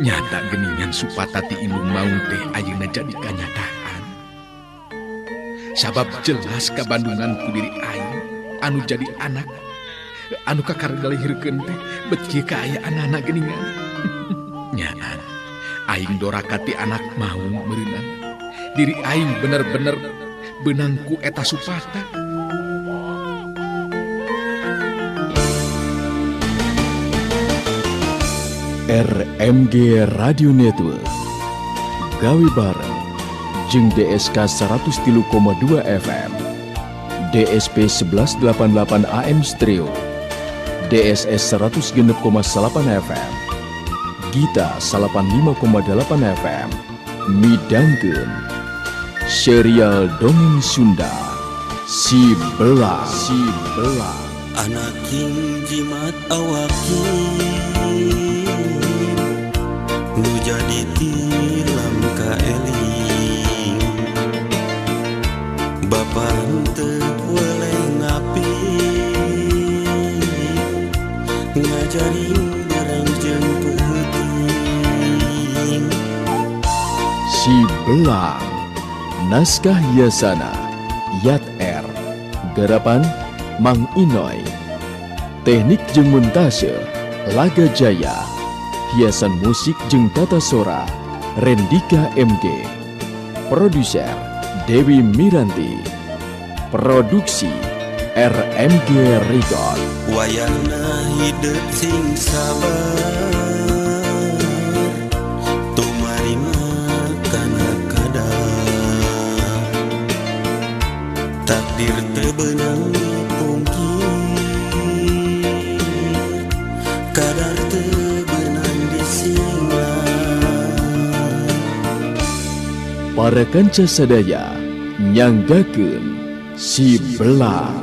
Nyata geningan Supata ti indung maung teh ayeuna jadi kanyataan. Sabab jelas kabandungan ku diri aing anu jadi anak anu kakara dilahirkeun teh bet kieu kaayaanana geuningan. Nyaan aing doraka ti anak maung meureunang. Diri aing bener-bener beunang ku eta Supata. RMG Radio Network gawe bareng jeung DSK 103,2 FM, DSP 1188 AM Stereo, DSS 106,8 FM, Gita 85,8 FM, midangkeun serial dongeng Sunda Si Belang. Si Belang. Anak jimat awakin nu jadi tilam kaeling, bapa henteu weleh ngapi ngajarin bareng jeung peuting. Si Belang, naskah Yasana, Yat R, garapan Mang Inoy, teknik jeung montase Laga Jaya, hiasan musik jeung tata sora Rendika MG, produser Dewi Miranti, produksi RMG Record. Wayahna hidup sing sabar, tumarima kana kadar, takdir teu beunang dipungkir, kadar teu beunang disinglar. Para kanca sadaya nyanggakeun Si Belang.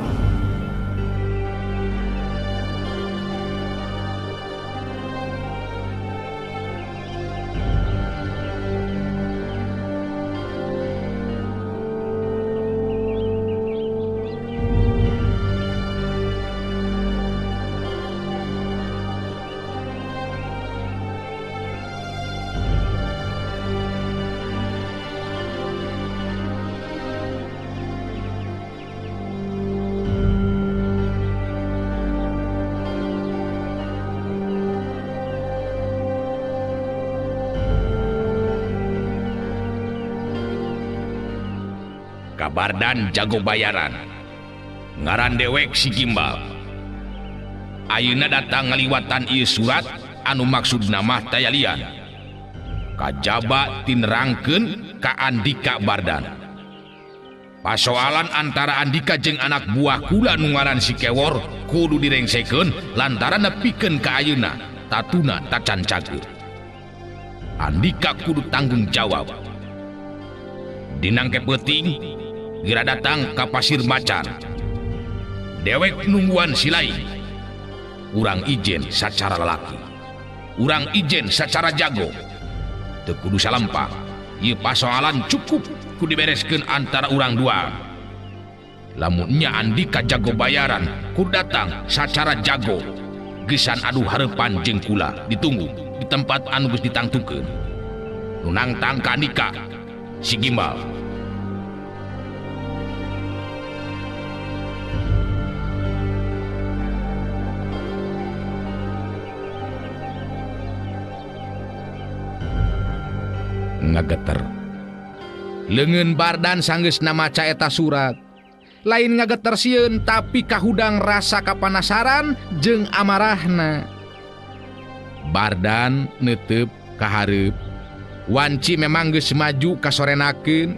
Kabardan jago bayaran ngaran dewek si Gimbal. Ayeuna datang ngaliwatan ieu surat anu maksudna mah tayalian kajaba tinerangkeun ka Andika Bardan. Pasoalan antara Andika jeung anak buah kula nu ngaran si Kewor kudu direngsekeun lantaran nepikeun ka ayeuna tatuna tacan cager. Andika kudu tanggung jawab. Dinangke peuting gira datang ka Pasir Macan. Dewek nungguan silai. Urang ijen sacara lalaki, urang ijen sacara jago. Teu kudu salampa. Ieu pasoalan cukup ku dibereskeun antara urang dua. Lamun nya Andika jago bayaran ku datang sacara jago. Geusan adu hareupan jeung kula ditunggu di tempat anu geus ditangtukeun. Nu nangtang ka Andika si Gimbal. Ngageter leungeun Bardan sanggeusna maca eta surat. Lain ngageter sieun tapi kahudang rasa kapanasaran jeung amarahna. Bardan neuteup ka hareup. Wanci memang geus maju kasorenakeun.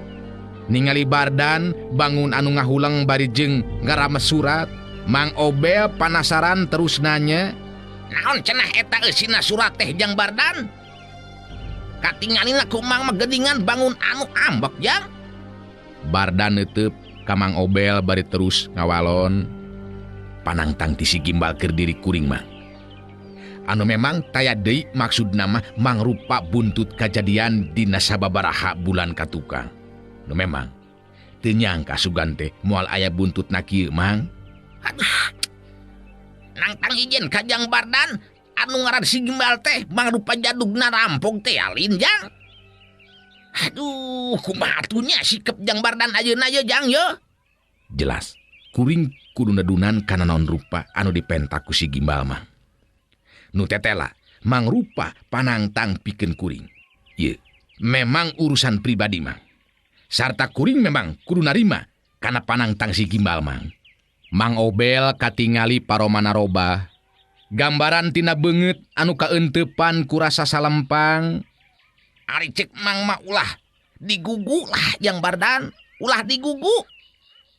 Ningali Bardan bangun anu ngahuleng bari jeung ngarames surat. Mang Obel panasaran terus nanya, "Naon cenah eta eusina surat teh jang Bardan?" Katingalina ku Mang mah geuningan bangun anu ambek jang. Bardan neuteub ka Mang Obel bari terus ngawalon. Panangtang ti si Gimbal keur diri kuring mah. Anu memang taya deui maksudna mah mangrupa buntut kajadian dina sababaraha bulan katukang. Nu memang teu nyangka sugan teh moal aya buntutna kieu Mang. Aduh. Nangtang ijen ka Jang Bardan anu ngaran si Gimbal teh mangrupa jadugna rampok teh alin jang. Aduh, kumaha atuh nya sikep Jang Bardan ayeuna ye Jang ye. Jelas, kuring kudu nedunan kana naon rupa anu dipenta ku si Gimbal mah. Nu tetela mangrupa panangtang pikeun kuring. Ieu memang urusan pribadi mah. Sarta kuring memang kudu narima kana panangtang si Gimbal mah. Mang Obel katingali paromana robah. Gambaran tina beungeut anu kaeuntepan ku rasa salempang. Ari cek Mang mah ulah digugu lah Jang Bardan, ulah digugu.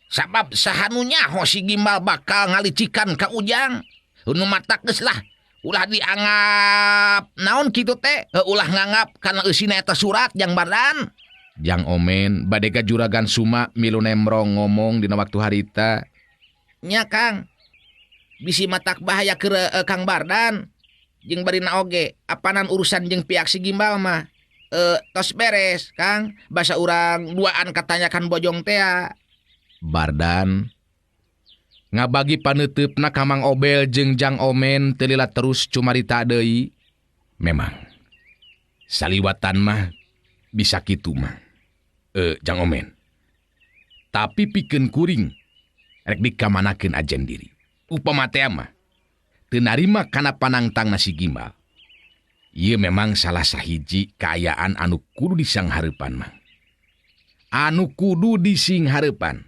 Sabab sahanu nyaho si Gimbal bakal ngalicikan ka Ujang. Nu matak geus lah ulah dianggap naon kitu teh, ulah nganggap kana eusina eta surat Jang Bardan. Jang Omen badega Juragan Suma milu nemrong ngomong dina waktu harita. Nya Kang, bisi matak bahaya keur Kang Bardan jeung barina oge apanan urusan jeung pihak si Gimbal mah. Tos beres Kang, basa urang duaan katanyakan bojong tea. Bardan ngabagi paneuteup-na ka Mang Obel jeung Jang Omen teu lila terus cumarita deui. Memang saliwatan mah bisa kitu mah. Jang Omen. Tapi pikeun kuring rek dikamanakeun ajen diri. Upama teh mah teu narima kana panangtangna si Gimbal. Ieu memang salah sahiji kaayaan anu kudu disanghareupan mah. Anu kudu disinghareupan.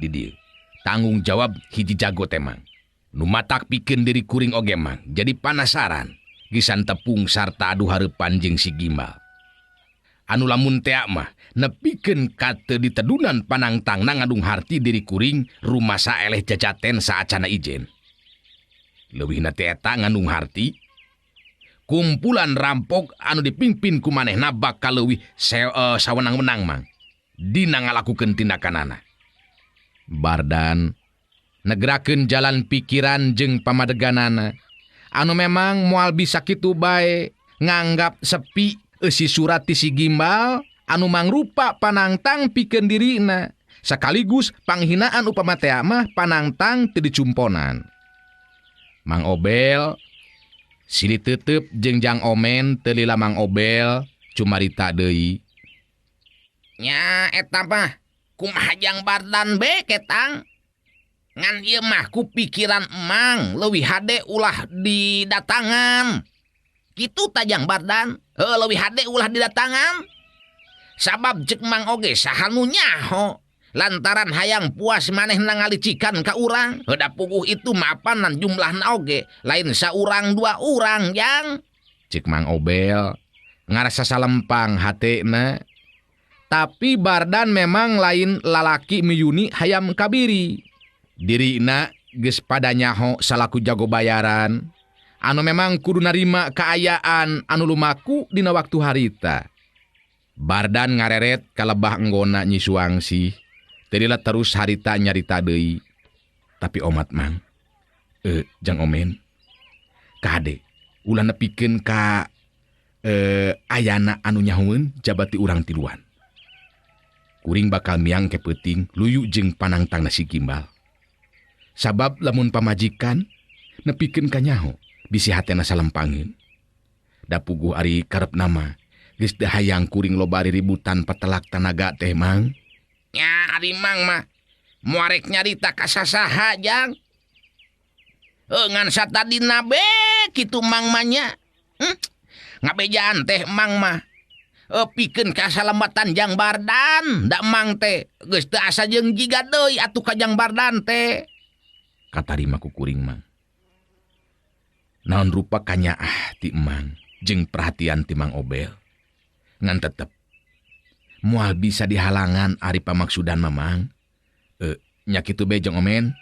Di dieu tanggung jawab hiji jago teh mang. Nu matak pikeun diri kuring oge mang. Jadi panasaran gisan tepung sarta adu hareupan jeung si Gimbal. Anu lamun tea mah nepikeun ka teu ditedunan panangtangna ngadung harti diri kuring rumasa eleh jajaten saacana ijen. Leuwihna teh eta ngandung harti kumpulan rampok anu dipimpin ku manehna bakal leuwih sawenang-wenang mang dina ngalakukeun tindakanana. Bardan negrakeun jalan pikiran jeung pamadeganana anu memang moal bisa kitu bae nganggap sepi eusi surat ti si Gimbal anu mangrupa panangtang pikeun dirina sekaligus panghinaan upama tea mah panangtang teu dicumponan. Mang Obel silih tetep jeung Jang Omen teu lila Mang Obel cumarita deui. Nya eta mah kumaha Jang Bardan be ketang. Ngan ieu mah ku pikiran emang leuwih hade ulah didatangan. Kitu ta Jang Bardan, heuh leuwih hade ulah didatangan. Sabab cek Mang oge saha nu nyaho lantaran hayang puas manehna ngalicikan ka urang. Heuh da puguh itu mapanan jumlahna oge lain saurang dua urang Jang. Cek Mang Obel ngarasa salempang hatena. Tapi Bardan memang lain lalaki miyuni hayam kabiri. Dirina geus pada nyaho salaku jago bayaran anu memang kudu narima kaayaan anu lumaku dina waktu harita. Bardan ngareret kalebah enggona Nyi Suangsih. Teu terus harita nyarita deui. Tapi omat mang, Jang Omen, kade ulah nepikeun ka ayana anu nyahoeun jabati urang tiluan. Kuring bakal miang ke peuting luyu jeung panangtangna si Gimbal. Sabab lamun pamajikan nepikeun ka nyaho bisi hatena salempangeun. Da puguh ari karep nama geus teu hayang kuring loba ributan patelak tanaga teh mang. Nya ari Mang mah moarek nyarita ka sasaha Jang. Ngan satadina be kitu Mang mah nya. Ngabejaan teh Mang mah. Pikeun kasalamatan Jang Bardan da Mang teh geus teu asa jeung jiga deui atuh ka Jang Bardan teh. Katarima ku kuring mang. Naon rupa kanyaah ti Mang jeung perhatian ti Mang Obel. Ngan tetep moal bisa dihalangan ari pamaksudan Mamang. Nya kitu be Jang Omen.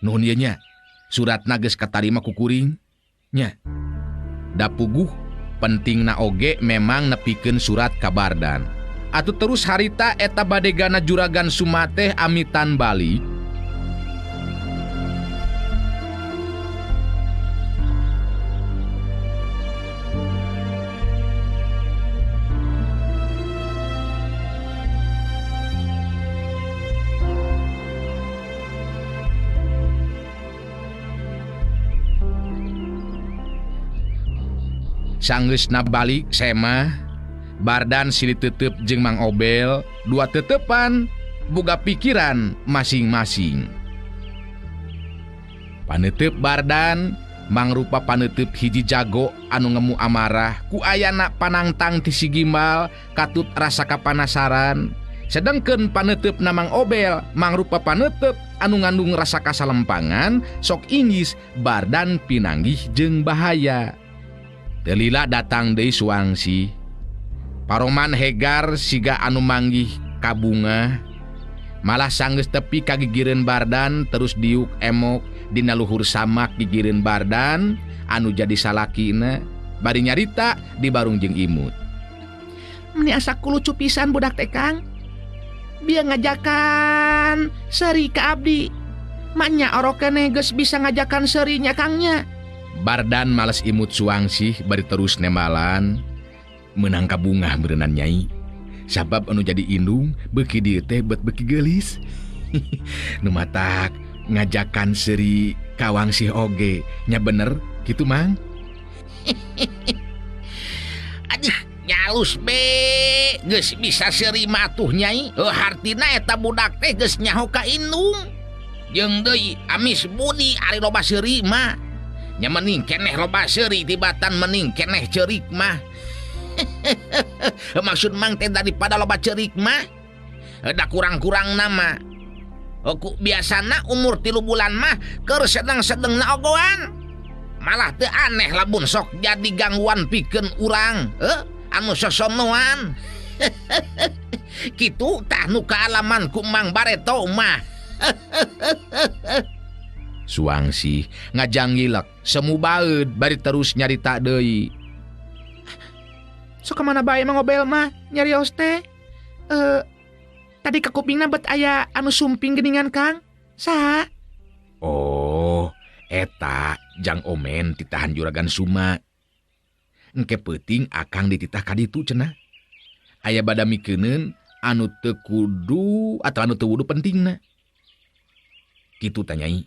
Nuhun ieu nya. Suratna geus katarima ku kuring nya. Da puguh pentingna oge memang nepikeun surat ka Bardan. Atuh terus harita eta badegana Juragan Suma teh amitan balik. Sanggeusna balik semah Bardan silih tetep jeung Mang Obel dua tetepan boga pikiran masing-masing. Panetep Bardan mangrupa panetep hiji jago anu ngemu amarah ku ayana panangtang ti si Gimbal katut rasa kapanasaran. Sedengkeun panetep na Mang Obel mangrupa panetep anu ngandung rasa kasalempangan sok inggis Bardan pinanggih jeung bahaya. Teu lila datang deui Suangsi. Paroman hegar siga anu manggih kabunga. Malah sanggeus tepi ka gigireun Bardan terus diuk emok dina luhur samak gigireun Bardan anu jadi salakina bari nyarita di barung jeung imut. Meni asa kulucu pisan budak teh Kang. Bieu ngajakan seuri ka abdi. Manya orok keneh geus bisa ngajakan seuri nya Kang nya. Bardan males imut Suangsih bari terus nembalan. Meunang kabungah beureunan nyai. Sabab anu jadi indung beuki dieu teh bet beuki geulis. Nu matak ngajakan seuri ka Wangsih oge nya bener kitu Mang. Aduh nyalus be geus bisa seuri matuh nyai. Hartina eta budak teh geus nyaho ka indung. Jeung deui amis budi ari loba seuri mah. Nya mending keneh loba seuri tibatan mending keneh ceurik mah. Maksud Mang teh daripada loba ceurik mah da kurang-kurang nama. Ku biasana umur 3 bulan mah keur sedeng-sedengna ogoan. Malah teu aneh lamun sok jadi gangguan pikeun urang, anu sosonoan. Kitu tah nu kaalaman ku Mang Bareto mah. Suangsih ngajanggilek semu baeud bari terus nyarita deui. Sok mana bae Mang Obel mah nyarios teh. Tadi ka kupingna bet aya anu sumping geuningan Kang. Saha? Oh, eta jang omen titahan juragan Suma. Engke peuting akang dititah ka ditu cenah. Aya bada mikeuneun anu teu kudu atau anu teu wudu pentingna. Kitu tanyai.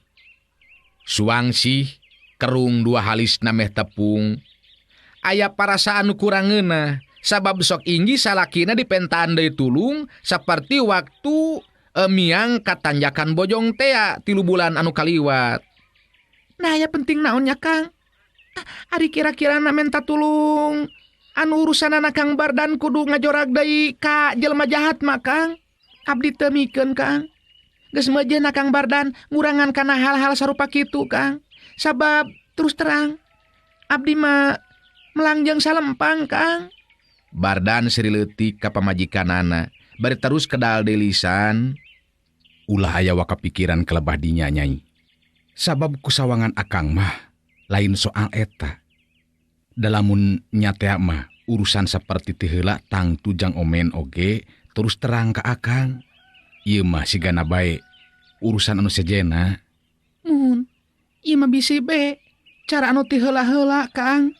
Suangsih kerung dua halisna meh tepung. Aya parasaan nu kurang ngeunah sabab sok inggi salakina dipentaan deui tulung saperti waktu miang katanjakan Bojong tea 3 bulan anu kaliwat. Nah aya penting naonnya Kang? Ari kira-kira na menta tulung anu urusanana Kang Bardan kudu ngajorag deui ka jelema jahat mah Kang. Abdi teu mikeun Kang. Geus meujeuhna Kang Bardan ngurangan kana hal-hal sarupa kitu Kang. Sabab terus terang abdi mah melangjeng salempang Kang. Bardan seri leutik ka pamajikanana bari terus kedal deui lisan. Ulah aya waka pikiran kelebah dinya nyai. Sabab kusawangan akang mah lain soal eta. Dalamun nyatea mah urusan saperti teu heula tangtu jang omen oge terus terang ka akang. Ieu mah sigana bae urusan anu sejena. Muhun, ieu mah bisi be cara anu teu heula-heula Kang.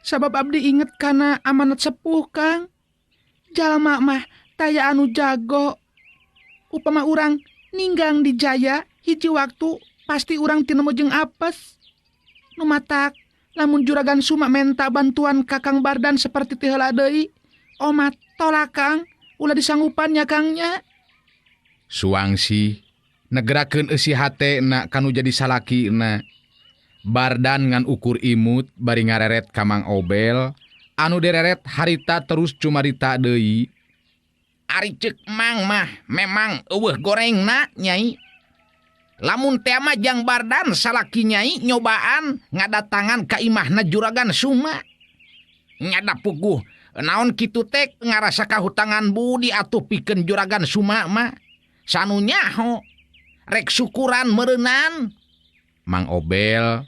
Sabab abdi inget kana amanat sepuh Kang. Jalma mah taya anu jago. Upama urang ninggang di jaya hiji waktu pasti urang tinemu jeung apes. Nu matak lamun juragan Suma menta bantuan ka Kang Bardan seperti teu heula deui, omat tolak Kang, ulah disanggupan nya Kang nya. Suangsih negerakeun eusi hatena kanu jadi salakina. Bardan ngan ukur imut bari ngareret ka Mang Obel anu dereret harita terus cumarita deui. Ari ceuk Mang mah memang eueuh gorengna nyai. Lamun teh mah jang Bardan salaki nyai nyobaan ngadatangan ka imahna juragan Suma. Nyada puguh naon kitu teh ngarasa kahutangan budi atuh pikeun juragan Suma mah. Sanu nyaho rek syukuran meureunan. Mang Obel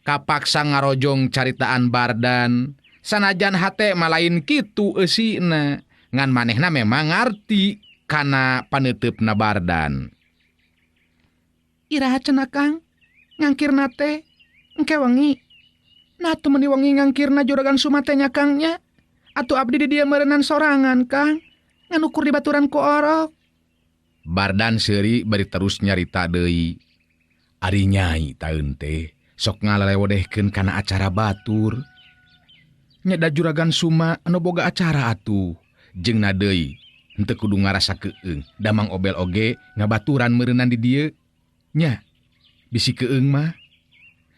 kapaksa ngarojong caritaan Bardan sanajan hate malain kitu eusina ngan manehna memang ngarti kana paneuteup-na Bardan. Iraha cenah Kang ngangkirna teh engke wengi. Nah atuh meuni wengi ngangkirna juragan Suma teh nya Kang nya. Atuh abdi di dieu meureunan sorangan Kang ngan ukur dibaturan ku orok. Bardan seuri bari terus nyarita deui. Ari nyai taeun teh sok ngalalewodehkeun kana acara batur. Nya da Juragan Suma anu boga acara atuh. Jeung na deui henteu kudu ngarasa keung. Da Mang Obel oge ngabaturan meureunnan di dieu. Nya bisi keung mah.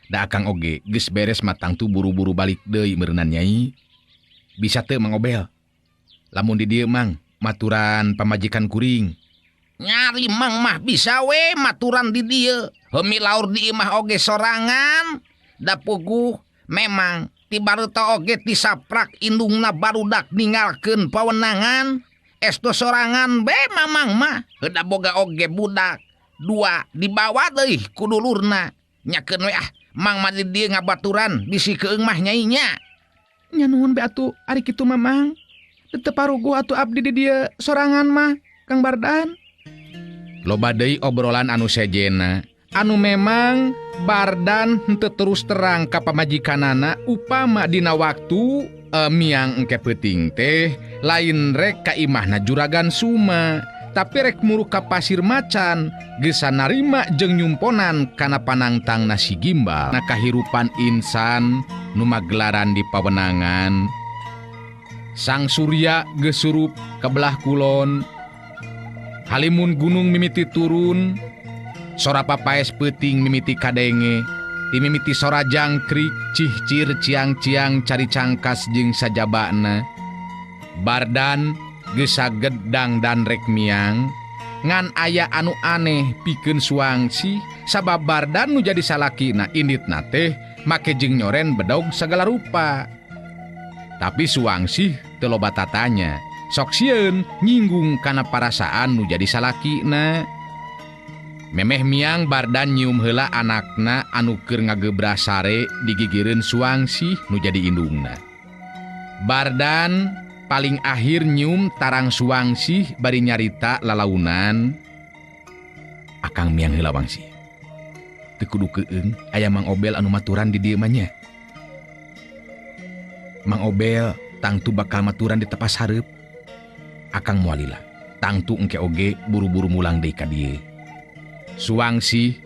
Da Akang oge geus beres mah tangtu buru-buru balik deui meureunnan Nyai. Bisa teu Mang Obel? Lamun di dieu Mang maturan pamajikan kuring. Nyari Mang mah bisa we maturan di dieu. Heumi laur di imah oge sorangan. Da puguh memang ti baruta oge ti saprak indungna barudak ninggalkeun pawenangan. Esto sorangan be Mamang mah. Heuda boga oge budak dua dibawa deui ku dulurna. Nyakeun we ah Mang mah di dieu ngabaturan bisi keung mah nyai nya. Nya nuhun be atuh ari kitu mah Mang. Teu paruguh atuh abdi di dieu sorangan mah Kang Bardan. Loba deui obrolan anu sejena anu memang Bardan henteu terus terang ka pamajikanana upama dina waktu miang engke peuting teh lain rek ka imahna Juragan Suma tapi rek muruk ka Pasir Macan geus narima jeung nyumponan kana panangtangna si Gimbal na kahirupan insan nu magelaran di pawenangan. Sang Surya geus surup ka belah kulon, halimun gunung mimiti turun, sora papaes peuting mimiti kadenge, timimiti sora jangkrik cihcir ciang-ciang cari cangkas jeung sajabana. Bardan geus sagedang dan rek miang, ngan aya anu aneh pikeun suangsi sabab Bardan nu jadi salakina inditna teh make jeung nyoren bedog sagala rupa. Tapi Suangsih teu loba tatanya, sok sieun nyinggung kana parasaan nu jadi salakina. Memeh miang Bardan nyium heula anakna anu keur ngagebra sare digigireun Suangsih nu jadi indungna. Bardan paling akhir nyium tarang Suangsih bari nyarita lalaunan. Akang miang heula Wangsih. Teu kudu keung aya Mang Obel anu maturan di dieu mah nya. Mang Obel tangtu bakal maturan di tepas hareup. Akang moal lila. Tangtu engke oge buru-buru mulang deui ka dieu. Suangsih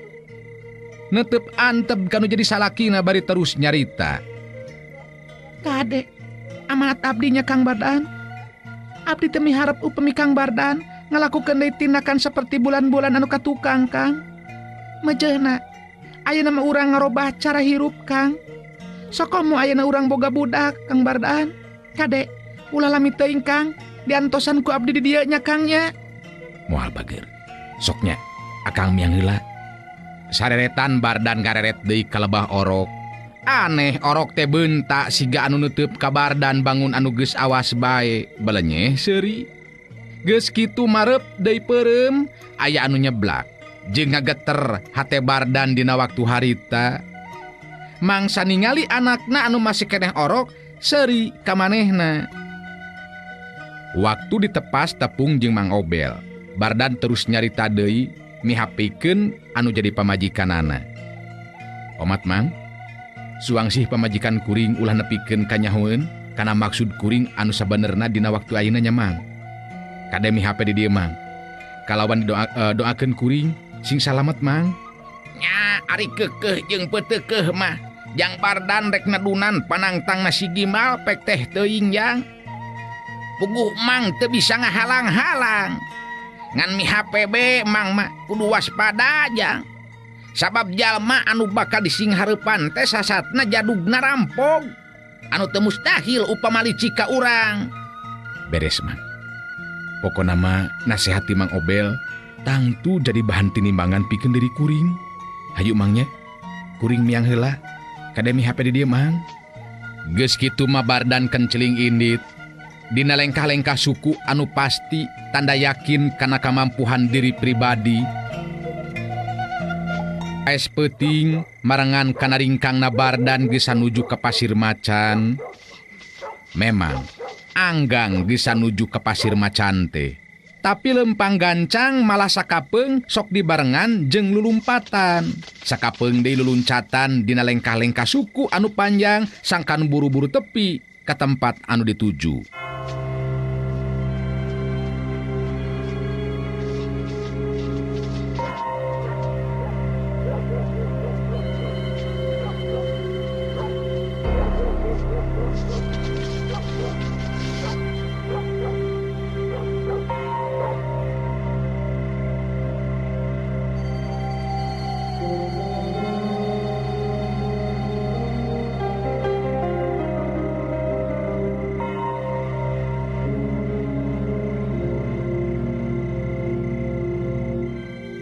netep antep kanu jadi salakina bari terus nyarita. Kade, amanat abdinya Kang Bardan. Abdi teh miharep upemi Kang Bardan ngalakukeun deui tindakan seperti bulan-bulan anu katukang Kang. Mejehna ayeuna mah urang ngarobah cara hirup Kang. Sokomo ayeuna urang boga budak Kang Bardan. Kade, ulah lami teuing Kang, diantosan ku abdi di dieu nya Kang nya. Moal bager. Soknya Akang miang heula. Sareretan Bardan gareret deui ka lebah orok. Aneh orok teh beunta siga anu neuteub ka Bardan bangun anu geus awas bae, belenyeh seuri. Geus kitu mareup deui peureum, aya anu nyeblak jeung ngageter hate Bardan dina waktu harita. Mangsa ningali anakna anu masih keneh orok, seuri ka manehna. Waktu ditepas tepung jeung Mang Obel, Bardan terus nyarita deui mihapikeun anu jadi pamajikanana. Omat Mang, Suangsih pamajikan kuring ulah nepikeun kanyahoeun kana maksud kuring anu sabenerna dina waktu ayeuna nya Mang. Kade mihape di dieu Mang. Kalawan doakeun kuring sing salamet Mang. Nya ari keukeuh jeung peuteukeuh mah jang Bardan rek nedunan panangtangna si Gimbal pek teh teuing jang. Puguh Mang teu bisa ngahalang-halang. Ngan mihape be Mang mah kudu waspada jang. Sabab jalma anu bakal disinghareupan teh sasatna jadugna rampog. Anu teu mustahil upama licik ka urang. Beres Mang. Pokona mah nasehati Mang Obel tangtu jadi bahan tinimbangan pikeun diri kuring. Hayu Mangnya, kuring miang heula. Kade mihape di dieu Mang. Geus kitu mah Bardan kenceling indit. Dina lengkah-lengkah suku anu pasti tanda yakin kana kamampuhan diri pribadi. Es peuting marengan kana ringkangna Bardan geus nuju ka Pasir Macan. Memang anggang geus nuju ka Pasir Macan teh. Tapi lempang gancang malah sakapeung sok dibarengan jeung lulumpatan. Sakapeung deui luluncatan dina lengkah-lengkah suku anu panjang sangkan buru-buru tepi ka tempat anu dituju.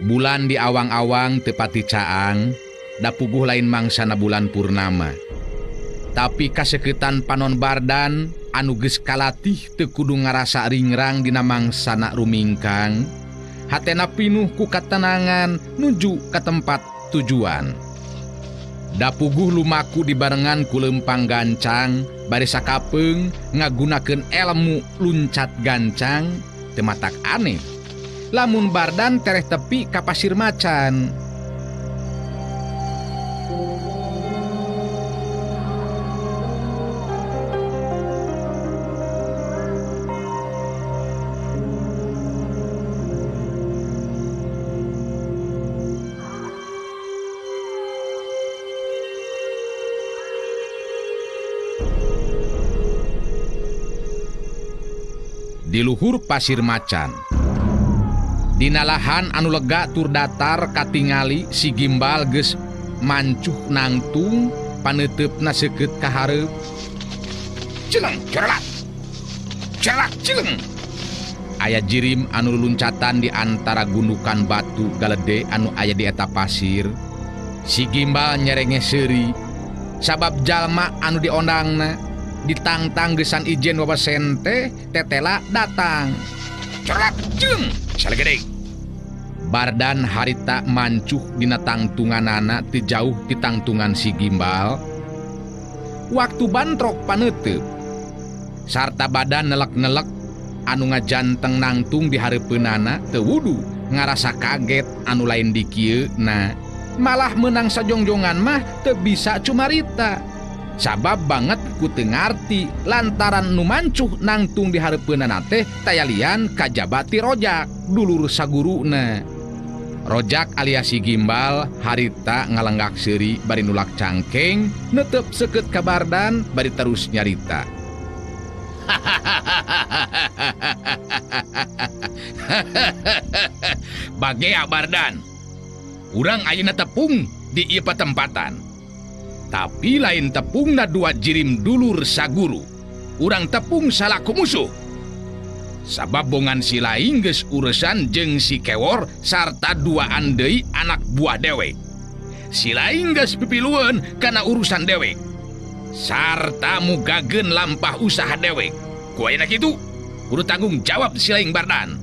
Bulan di awang-awang tepati caang, da puguh lain mangsana bulan purnama. Tapi kaseketan panon Bardan anu geus kalatih teu kudu ngarasa ringrang dina mangsana rumingkang. Hatena pinuh ku katenangan nuju ka tempat tujuan. Da puguh lumaku dibarengan ku leumpang gancang, bari sakapeung ngagunakeun elmu luncat gancang, teu matak aneh. Lamun Bardan tereh tepi ka pasir macan. Di luhur pasir macan, dina lahan anu lega tur datar katingali si gimbal geus mancuh nangtung paneuteup-na seukeut ka hareup. Cileng cerelat. Cerelat cileng. Aya jirim anu luluncatan di antara gundukan batu galede anu aya di eta pasir. Si gimbal nyerenge seuri sabab jalma anu diondangna ditangtang geusan ijen wawasen teh tetela datang. Cerelat cileng. Salegedeg. Bardan harita mancuh dina tangtunganana teu jauh ti tangtungan si gimbal. Waktu bantrok paneuteub sarta badan nelek-nelek anu ngajanteng nangtung di hareupeunana teu wudu ngarasa kaget anu lain di kieu na. Malah meunang sajongjongan mah teu bisa cumarita. Sabab banget ku teu ngarti lantaran nu mancuh nangtung di hareupeunana teh tayalian kajaba ti Rojak dulur saguruna. Rojak alias si gimbal harita ngalenggak seuri bari nulak cangkeng netep seukeut ka Bardan bari terus nyarita. Bagea Bardan, urang ayeuna tepung di ieu patempatan. Tapi lain tepungna dua jirim dulur saguru. Urang tepung salaku musuh. Sabab bongan si lain geus urusan jeung si Kewor sarta duaan deui anak buah dewek. Si lain geus pipilueun kana urusan dewek. Sarta mugageun lampah usaha dewek. Ku ayeuna kitu kudu tanggung jawab si lain Bardan.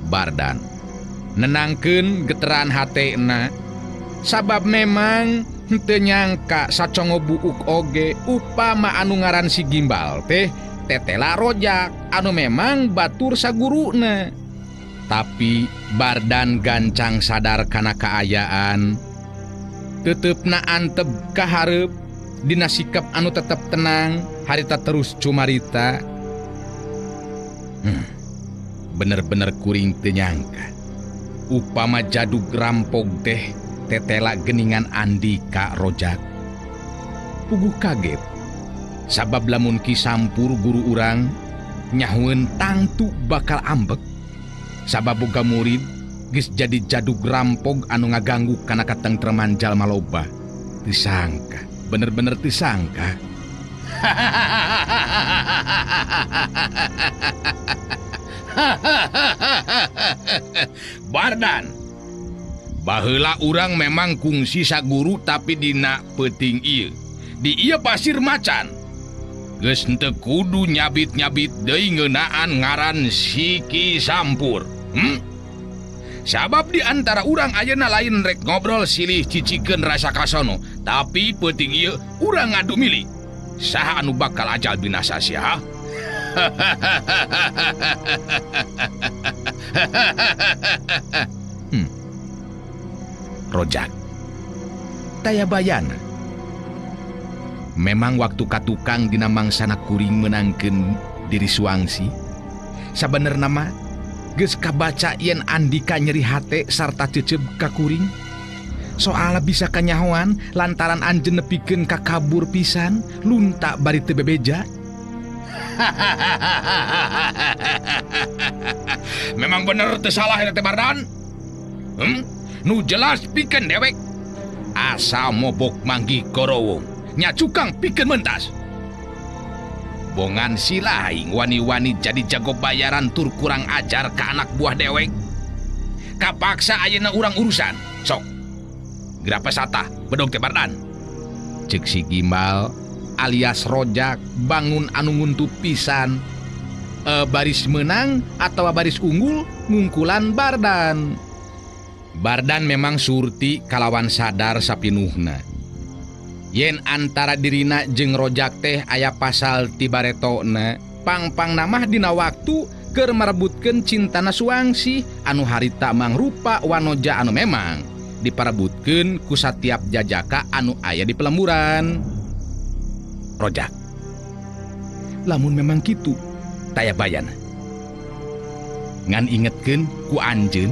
Bardan nenangkeun geteran hatena sabab memang henteu nyangka sacongo buuk oge upama anu ngaran si gimbal teh tetela Rojak anu memang batur saguruna. Tapi Bardan gancang sadar kana kaayaan, teuteup-na antep ka hareup dina sikap anu tetep tenang harita terus cumarita. Bener-bener kuring teu nyangka upama jadug rampog teh tetela geningan Andika Rojak. Puguh kaget sabab lamun Ki Sampur guru urang nyahueun tangtu bakal ambek sabab boga murid geus jadi jadug rampog anu ngaganggu kana katengtreman jalma loba. Teu sangka, bener-bener teu sangka. Bardan, baheula urang memang kungsi saguru tapi dina peuting ieu. Di ieu pasir macan. Geus henteu kudu nyabit-nyabit deui ngeunaan ngaran si Ki Sampur. Sabab di antara urang ayeuna lain rek ngobrol silih cicikeun rasa kasono, tapi peuting ieu urang ngadu milih. Saha anu bakal ajal binasa sia? Rojak taya bayana. Memang waktu katukang dina mangsana kuring menangkeun diri suangsi. Sabenerna mah geus kabaca yen Andika nyeri hate sarta ceceb ka kuring. Soalna bisa kanyahoan lantaran anjeun nepikeun ka kabur pisan lunta bari teu bebeja. Memang bener teu salah eta teh Bardan. Nu jelas pikeun dewek. Asa mobok manggih gorowong, nyacukang pikeun mentas. Bongan silaing wani-wani jadi jago bayaran tur kurang ajar ke anak buah dewek. Kapaksa ayeuna urang urusan. Sok. Geura pesatah bedog teh Bardan. Ceuk si Gimbal alias Rojak bangun anu nguntup pisan. Baris menang atau baris unggul ngungkulan Bardan. Bardan memang surti kalawan sadar sapinuhna. Yen antara dirina jeung Rojak teh aya pasal ti baretona, pang-pang namah dina waktu keur merebutkeun cintana Suangsih anu harita mangrupa wanoja anu memang diparebutkeun ku satiap jajaka anu aya di pelemburan. Rojak, lamun memang kitu taya bayana. Ngan ingetkeun ku anjeun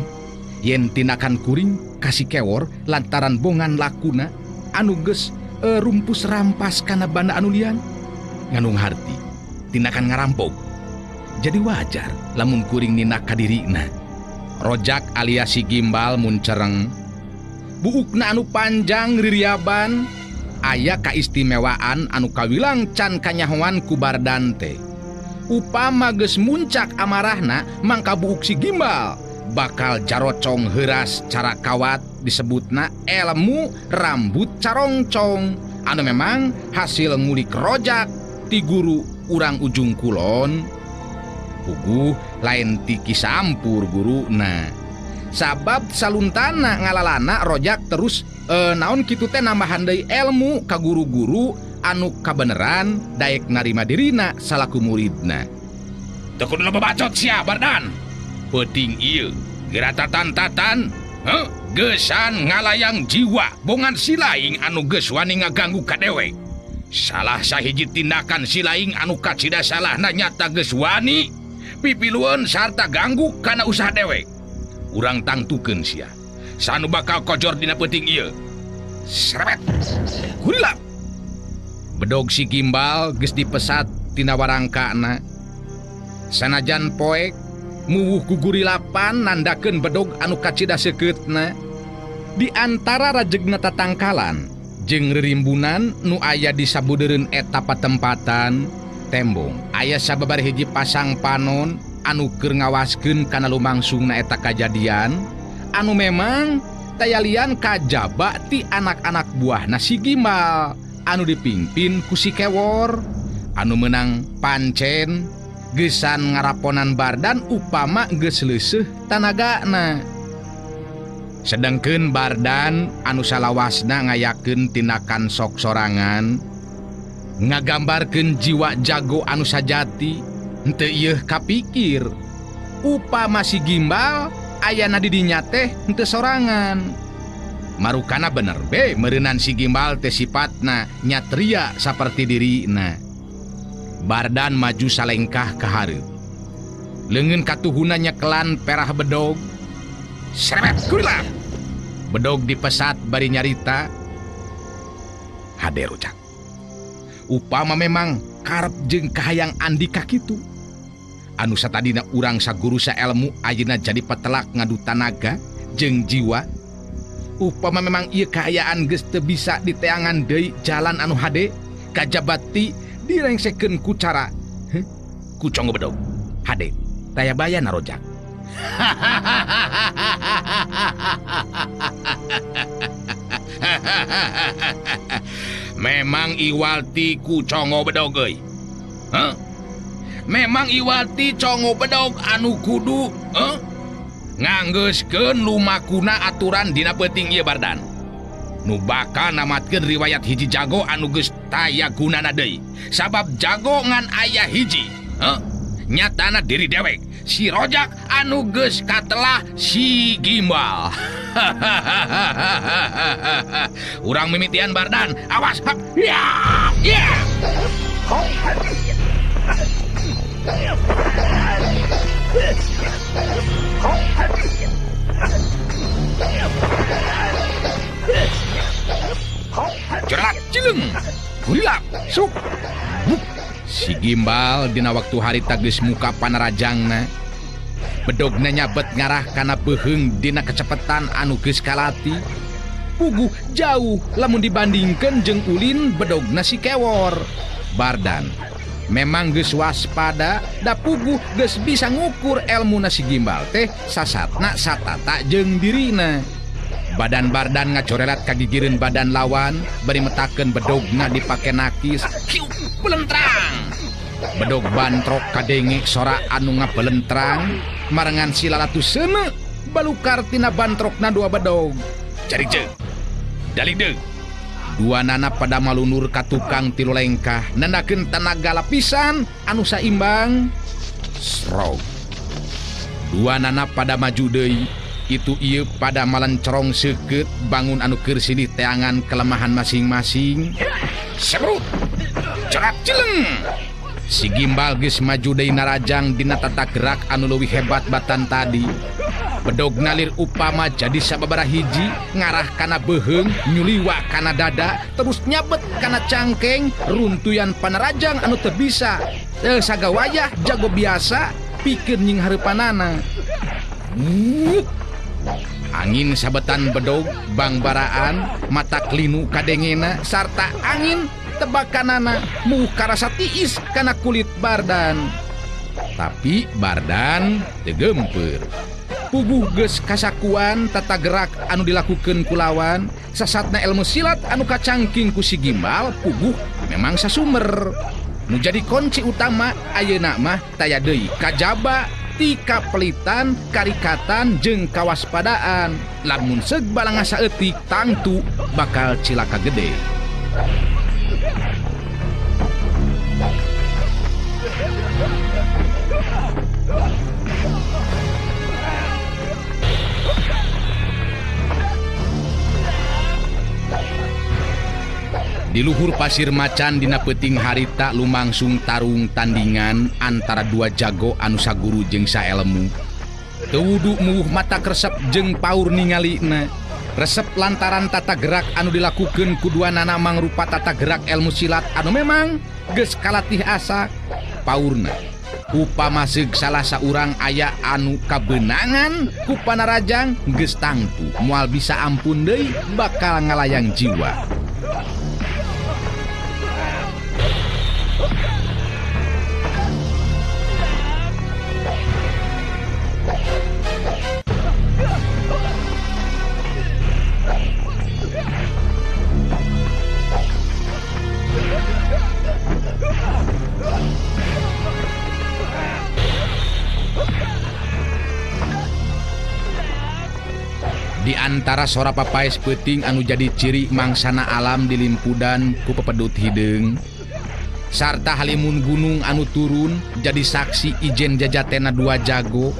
yen tindakan kuring kasih kewor lantaran bongan lakuna anu geus rumpus rampas kana banda anu lian nganung harti tindakan ngarampok. Jadi wajar lamun kuring nina kadirina. Rojak alias si Gimbal muncereng, buukna anu panjang ririaban, aya kaistimewaan anu kawilang can kanyahoan ku Bardan teh. Upama geus muncak amarahna mangka buuk si Gimbal bakal jarocong heuras cara kawat disebutna ilmu rambut carongcong anu memang hasil ngulik Rojak ti guru urang ujung kulon. Puguh lain ti kisampur guruna. Sabab saluntana ngalalana Rojak terus naon kitu teh nambahan deui ilmu ka guru-guru anu kabeneran daek narima dirina salaku muridna. Teu kudu loba bacot sia Bardan. Peuting ieu geura tatan-tatan, geusan ngalayang jiwa bongan silaing anu geus wani ngaganggu ka dewek. Salah sahiji tindakan silaing anu kacida salahna nyata geus wani pipilueun sarta ganggu kana usaha dewek. Urang tangtukeun sia. Sanu bakal kojor dina peuting ieu. Srebet. Gurilap. Bedog si Gimbal geus dipesat tina warangkana. Sanajan poek muwuh gugurilapan nandakeun bedog anu kacida seukeutna. Di antara rajegna tatangkalan jeung rerimbunan nu aya di sabudeureun eta patempatan tembong aya sababar hiji pasang panon anu keur ngawaskeun kana lumangsungna eta kajadian anu memang tayalian kajaba ti anak-anak buahna si Gimbal anu dipimpin ku si Kewor anu meunang pancen geusan ngaraponan Bardan upama geus leuseuh tanagana. Sedengkeun Bardan anu salawasna ngayakeun tindakan sok sorangan ngagambarkeun jiwa jago anu sajati henteu ieuh kapikir upama si Gimbal ayana di dinya teh henteu sorangan. Marukana bener be meureunan si Gimbal teh sipatna nyatria saperti dirina. Bardan maju salengkah ka hareup. Leungeun katuhuna nyekelan perah bedog. Srebet gurilap. Bedog dipesat bari nyarita. Hade Rojak. Upama memang karep jeung kahayang Andika kitu. Anu satadina urang saguru saelmu ayeuna jadi petelak ngadu tanaga jeung jiwa. Upama memang ieu kaayaan geus teu bisa diteangan deui jalan anu hade kajabati direngsekeun ku cara ku conggo bedog. Hade taya bayana Rojak. Memang iwalti ku congo bedog euy. Heh? Memang iwalti congo bedog anu kudu nganggeuskeun lumakuna aturan dina peuting ieu Bardan. Nu bakal namatkeun riwayat hiji jago anu geus taya gunana deui. Sabab jago ngan aya hiji, nyatana diri dewek si Rojak anu geus katelah si Gimbal. Urang mimitian Bardan, awas. Ya, ya. Cerat cileng, gurilap, suk, buk. Si Gimbal dina waktu harita geus muka panarajangna. Bedogna nyabet ngarah kana beuheung dina kecepetan anu geus kalati. Puguh jauh lamun dibandingkeun jeung ulin bedogna si Kewor. Bardan memang geus waspada da puguh geus bisa ngukur elmuna si Gimbal teh sasatna satata jeung dirina. Badan Bardan ngacorelat kagigireun badan lawan bari metakeun bedogna dipake nakis. Hiup belentrang. Bedog bantrok kadenge sora anu ngabelentrang marengan si lalatu seuneu balukar tina bantrokna dua bedog. Cari jeung daligdeug. Dua nana pada malunur ka tukang tilu lengkah nandakeun tanaga lapisan anu saimbang. Srog. Dua nana pada maju deui. Itu ieu pada malencerong seukeut bangun anu keur silih teangan kelemahan masing-masing. Sebrut. Cerak cileng. Si Gimbal geus maju deui narajang dina tata gerak anu leuwih hebat batan tadi. Bedog nalir upama jadi sababaraha hiji ngarah kana beuheung nyuliwa kana dada terus nyabet kana cangkeng runtuyan panarajang anu teu bisa sagawayah jago biasa pikeun nying hareupanana. Angin sabetan bedog bangbaraan mata klinu kadengena sarta angin tebakanana muh karasa tiis kana kulit Bardan. Tapi Bardan teu geumpeur. Puguh geus kasakuan tata gerak anu dilakukeun ku lawan, sasatna ilmu silat anu kacangking ku si Gimbal puguh memang sasumer. Nu jadi kunci utama ayeuna mah taya deui kajaba ti kapelitan, karikatan jeung kawaspadaan. Lamun seug balanga saeutik tangtu bakal cilaka gede. Di luhur pasir macan dina peuting harita lumangsung tarung tandingan antara dua jago anu saguru jeung saelmu. Teu wudu muwuh mata kresep jeung paur ningalina. Resep lantaran tata gerak anu dilakukeun ku duanana mangrupa tata gerak elmu silat anu memang geus kalatih asa. Paurna upama seug salah saurang aya anu kabeunangan ku panarajang geus tangtu moal bisa ampun deui bakal ngalayang jiwa. Di antara sora papaes peuting anu jadi ciri mangsana alam di limpudan ku pepedut hideung sarta halimun gunung anu turun jadi saksi ijen jajatena dua jago.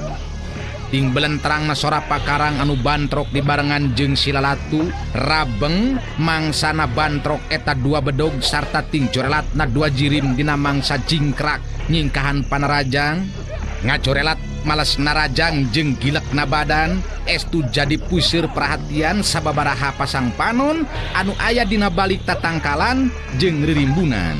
Ting belentrangna sora pakarang anu bantrok dibarengan jeung si lalatu rabeng mangsana bantrok eta dua bedog sarta ting corelatna dua jirim dina mangsa jingkrak nyingkahan panarajang. Ngacorelat males narajang jeung gilekna badan estu jadi puseur perhatian sababaraha pasang panon anu aya dina balik tatangkalan jeung ririmbunan.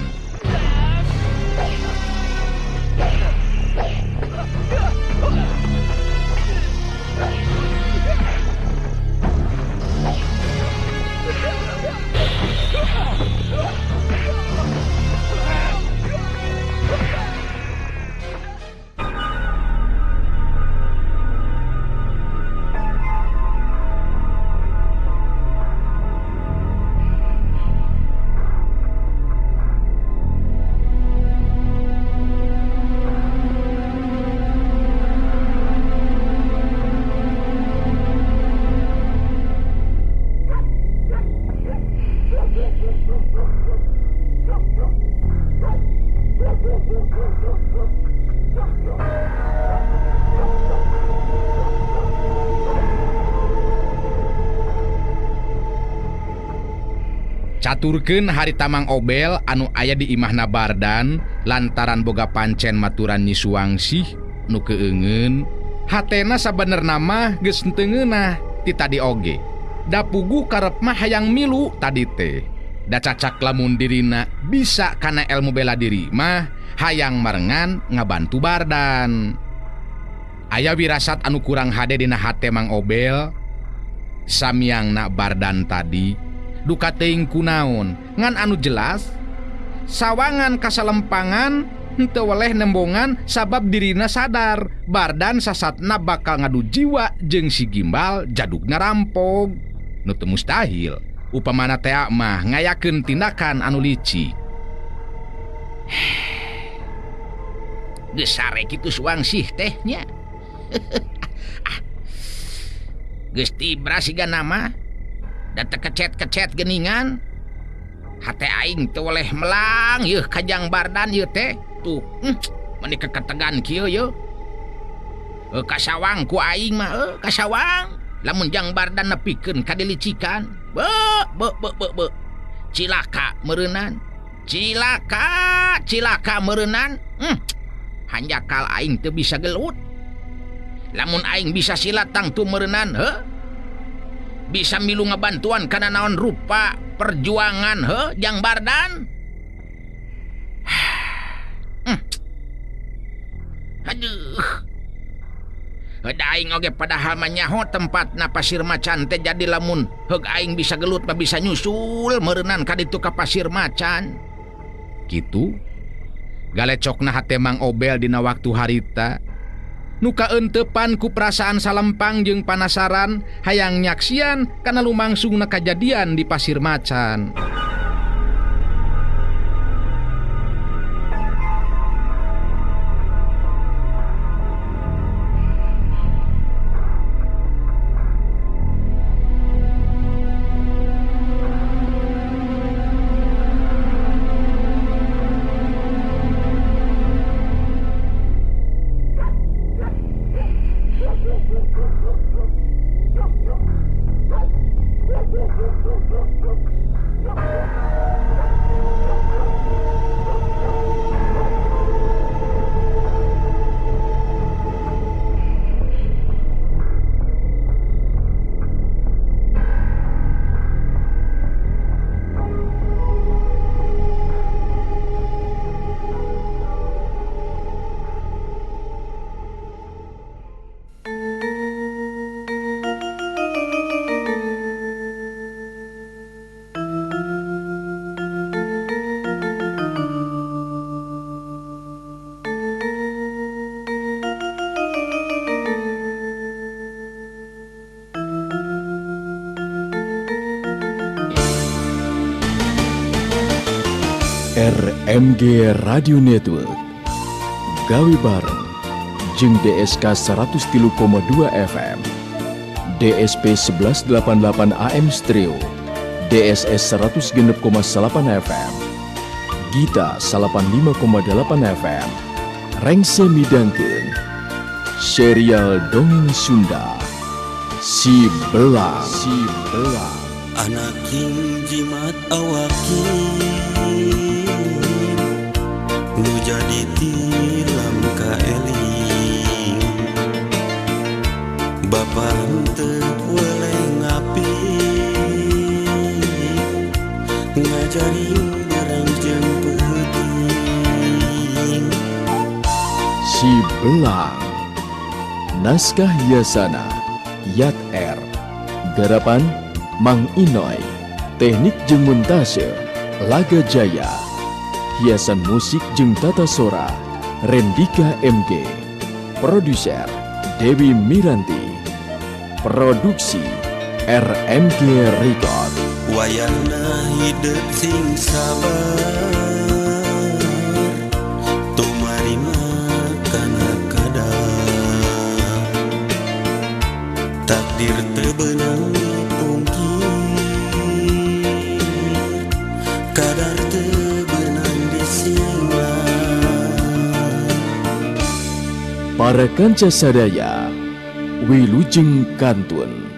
Caturkeun harita Mang Obel anu aya di imahna Bardan lantaran boga pancen maturan Nyi Suwangsih nu keungeun hatena sabenerna mah geus henteu ngeunah ti tadi oge. Da puguh karep mah hayang milu tadi teh. Da cacak lamun dirina bisa kana ilmu bela diri mah hayang marengan ngabantu Bardan. Aya wirasat anu kurang hade dina hate Mang Obel. Samyangna Bardan tadi duka teuing kunaon ngan anu jelas sawangan kasalempangan henteu weleh nembongan sabab dirina sadar Bardan sasatna bakal ngadu jiwa jeung si Gimbal jadugna rampog. Nu teu mustahil upamana tea mah ngayakeun tindakan anu licik. Geus sare kitu suangsih teh nya. Geus tibra siga nama da teu kecet-kecet geuningan. Hate aing teu weleh melang yeuh kajang Bardan ieu teh. Tuh, meni keketegan kieu yeuh. Kasawang ku aing mah, kasawang. Lamun jang Bardan nepikeun ka dilicikan. Be be be be be. Cilaka meureunnan. Cilaka, cilaka meureunnan. Hanjakal aing teu bisa gelut. Lamun aing bisa silat tangtu meureunnan, heuh. Bisa milu ngabantuan kana naon rupa perjuangan heuh jang Bardan. Aduh. Da aing oge padahal mah nyaho tempatna Pasir Macan teh jadi lamun heug aing bisa gelut mah bisa nyusul meureunnan ka ditu ka Pasir Macan. Kitu galecokna hate Mang Obel dina waktu harita. Nu kaeuntepan ku perasaan salempang jeung panasaran hayang nyaksian kana lumangsungna kajadian di Pasir Macan. RMG Radio Network gawe bareng jeung DSK 103,2 FM, DSP 1188 AM Stereo, DSS 106,8 FM, Gita 85,8 FM, Rengse midangkeun serial Dongeng Sunda Si Belang. Si Belang. Anak king jimat awakin nu jadi tilam kaeling bapa henteu weleh ngapi ngajarin barang jeung peuting. Si Belang. Naskah Yasana Yat R. Garapan Mang Inoy, teknik jeung montase Laga Jaya, hiasan musik jeung tata sora Rendika MG, produser Dewi Miranti, produksi RMG Record. Wayahna hidup sing sabar, tumarima kana kadar, takdir teu beunang dipungkir, kadar teu beunang disinglar. Para kanca sadaya, wilujeng kantun.